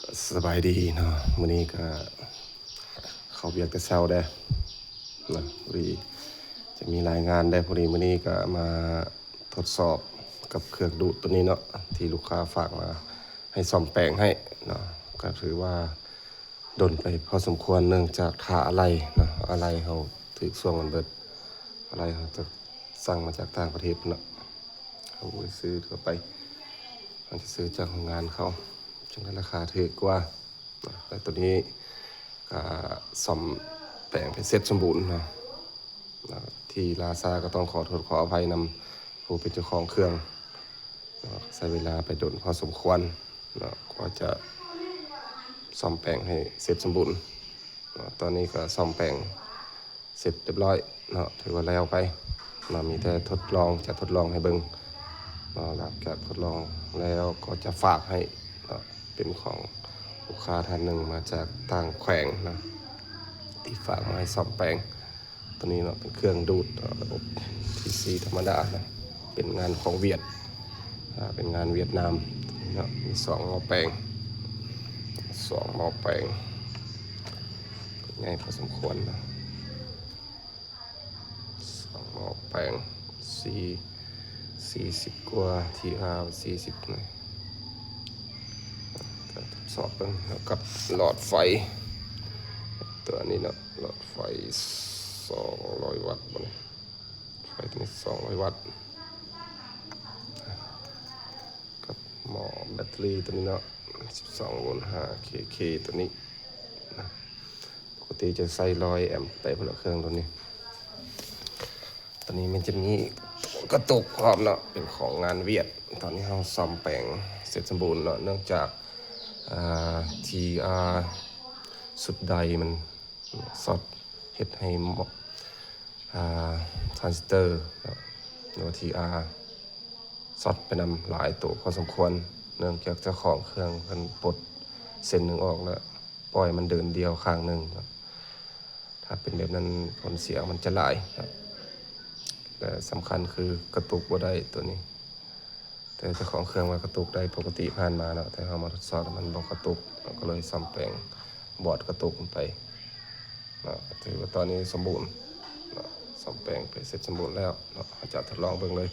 ກໍສະບາຍດີເນາະ, ມື້ນີ້ກໍເຂົ້າວຽກແຕ່ເຊົ້າເດ້ເນາະ, ພໍດີຈະມີລາຍງານເດ້. ພໍດີມື້ນີ້ກໍມາທົດສອບກັບເຄື່ອງດູດໂຕນີ້ເນາະ ທີ່ລູກຄ້າຝາກມາໃຫ້ສ້ອມແປງໃຫ້ເນາະ. ກໍຖືວ່າດົນໄປພໍສົມຄວນ ເນື່ອງຈາກຖ້າອາໄຫຼ່ເນາະ, ອາໄຫຼ່ເຮົາຖືກຊ່ວງມັນເບິດ, ອາໄຫຼ່ເຮົາຈະສັ່ງມາຈາກຕ່າງປະເທດເນາະ. ເຮົາບໍ່ໄດ້ຊື້ທົ່ວໄປ, ເຮົາຈະຊື້ຈາກໂຮງງານເຂົາ, ຈຶ່ງໄດ້ລາຄາຖືກກວ່າ. ແລະ ໂຕນີ້ກໍສ້ອມແປງໄປເສັດສົມບູນເນາະ. ທີ່ລ່າຊ້າກໍຕ້ອງຂໍໂທດຂໍອະໄພນຳຜູ້ເປັນເຈົ້າຂອງເຄື່ອງເນາະ, ໃຊ້ເວລາໄປດົນພໍສົມຄວນເນາະ ກວ່າຈະສ້ອມແປງໃຫ້ເສັດສົມບູນເນາະ. ຕອນນີ້ກໍສ້ອມແປງ ເສັດຮຽບຮ້ອຍເນາະ, ຖືວ່າແລ້ວໄປເນາະ, ມີແຕ່ທົດລອງ ຈະທົດລອງໃຫ້ເບິ່ງເນາະ. ຫຼັງຈາກທົດລອງແລ້ວກໍຈະຝາກໃຫ້ເນາະ, ເປັນຂອງລູກຄ້າທ່ານໜຶ່ງມາຈາກຕ່າງແຂວງເນາະ ທີ່ຝາກມາໃຫ້ສ້ອມແປງໂຕນີ້ເນາະ. ເປັນເຄື່ອງດູດ ເອີ ອົບ ທີ ຊີ ທຳມະດາເນາະ, ເປັນງານຂອງຫວຽດ ອາ ເປັນງານຫວຽດນາມເນາະ. ມີສອງໝໍ້ແປງ ສອງໝໍ້ແປງ ໃຫຍ່ພໍສົມຄວນເນາະ. ສອງໝໍ້ແປງ ສີ່ ສີ່ສິບກວ່າ ທີ ອາ ສີ່ສິບ ນີ້ ກໍທົດສອບເບິ່ງ. ແລ້ວກັບຫຼອດໄຟຕົວນີ້ເນາະ, ຫຼອດໄຟສອງຮ້ອຍວັດບໍ່ນີ້, ໄຟຕົວນີ້ສອງຮ້ອຍວັດ. ກັບໝໍ້ແບັດເຕີຣີຕົວນີ້ເນາະ, ສິບສອງໂວນ ຫ້າ ເຄ ເຄ ຕົວນີ້ນະ. ປົກກະຕິຈະໃສ່ຮ້ອຍແອັມໄປພຸ້ນລະ ເຄື່ອງຕົວນີ້. ຕົວນີ້ມັນຈະມີກະຕຸກພ້ອມເນາະ, ເປັນຂອງງານຫວຽດ. ຕອນນີ້ເຮົາສ້ອມແປງເສັດສົມບູນເນາະ, ເນື່ອງຈາກ ອາ ທີ ອາ ຊຸດໃດມັນຊັອດ ເຮັດໃຫ້ ອາ ທຣານຊິສເຕີເນາະ ຫຼືວ່າ ທີ ອາ ຊັອດໄປນຳຫຼາຍໂຕພໍສົມຄວນ, ເນື່ອງຈາກເຈົ້າຂອງເຄື່ອງເພິ່ນປົດເສັ້ນໜຶ່ງອອກ ແລ້ວປ່ອຍມັນເດີນດ່ຽວຂ້າງໜຶ່ງ. ຖ້າເປັນແບບນັ້ນຜົນເສຍມັນຈະຫຼາຍເນາະ, ແລະ ສຳຄັນຄືກະຕຸກບໍ່ໄດ້ໂຕນີ້. ແຕ່ເຈົ້າຂອງເຄື່ອງວ່າກະຕຸກໄດ້ປົກກະຕິຜ່ານມາເນາະ, ແຕ່ເຮົາມາທົດສອບແລ້ວມັນບໍ່ກະຕຸກ, ເຮົາກໍເລີຍສ້ອມແປງບອດກະຕຸກມັນໄປເນາະ. ຖືວ່າຕອນນີ້ສົມບູນເນາະ, ສ້ອມແປງໄປເສັດສົມບູນແລ້ວເນາະ, ເຮົາຈະທົດລອງເບິ່ງເລີຍ.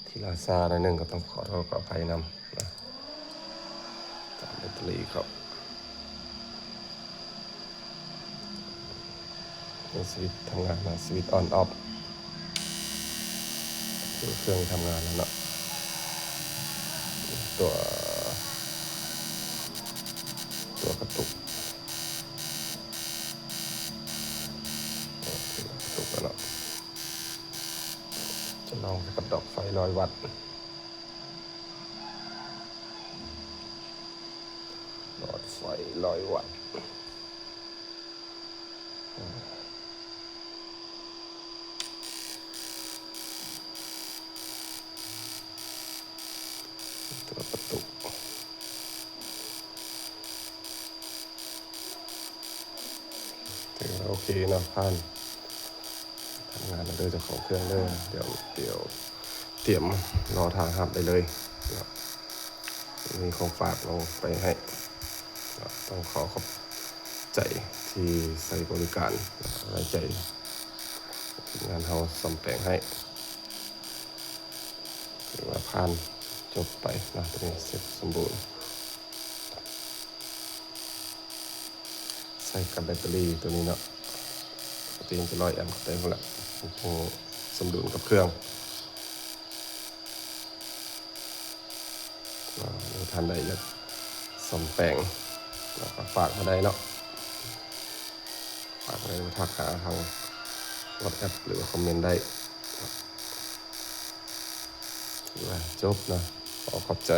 ທີ່ລ່າຊ້າໜ້ອຍໜຶ່ງກໍຕ້ອງຂໍໂທດຂໍອະໄພນຳນະ. ຕາມແບັດເຕີຣີເຂົ້າ. ເປັນສະວິດທຳງານເນາະ, ສະວິດອອນອອບ ຄືເຄື່ອງທຳງານແລ້ວເນາະ. ຕົວ ຕົວກະຕຸກ ກະຕຸກແລ້ວເນາະ. ຈະລອງກັບດອກໄຟຮ້ອຍວັດ. ຫຼອດໄຟຮ້ອຍວັດ. ຕົວກະຕຸກ. ຖືວ່າໂອເຄເນາະ, ຜ່ານ. ທຳງານແລ້ວເດີເຈົ້າຂອງເຄື່ອງເດີ. ດຽວ ດຽວຕຽມລໍຖ້າຮັບໄດ້ເລີຍເນາະ. ມີຂອງຝາກລົງໄປໃຫ້ເນາະ. ຕ້ອງຂໍຂອບໃຈທີ່ໃຊ້ບໍລິການເນາະ, ໄວ້ໃຈທີມງານເຮົາສ້ອມແປງໃຫ້. ຖືວ່າຜ່ານ ຈົບໄປເນາະ, ຕົວນີ້ເສັດສົມບູນ. ໃສ່ກັບແບັດເຕີຣີຕົວນີ້ເນາະ, ຕົວນີ້ຈະຮ້ອຍແອັມໄປພຸ້ນລະ, ໂອ້ໂຫ ສົມດຸນກັບເຄື່ອງ. ເນາະ ຫຼືທ່ານໃດຢາກສ້ອມແປງ ກໍຝາກມາໄດ້ເນາະ, ຝາກມາໄດ້ ທັກຫາທາງ WhatsApp ຫຼືວ່າຄອມເມັນໄດ້. ຖືວ່າຈົບເນາະ, ຂໍຂອບໃຈ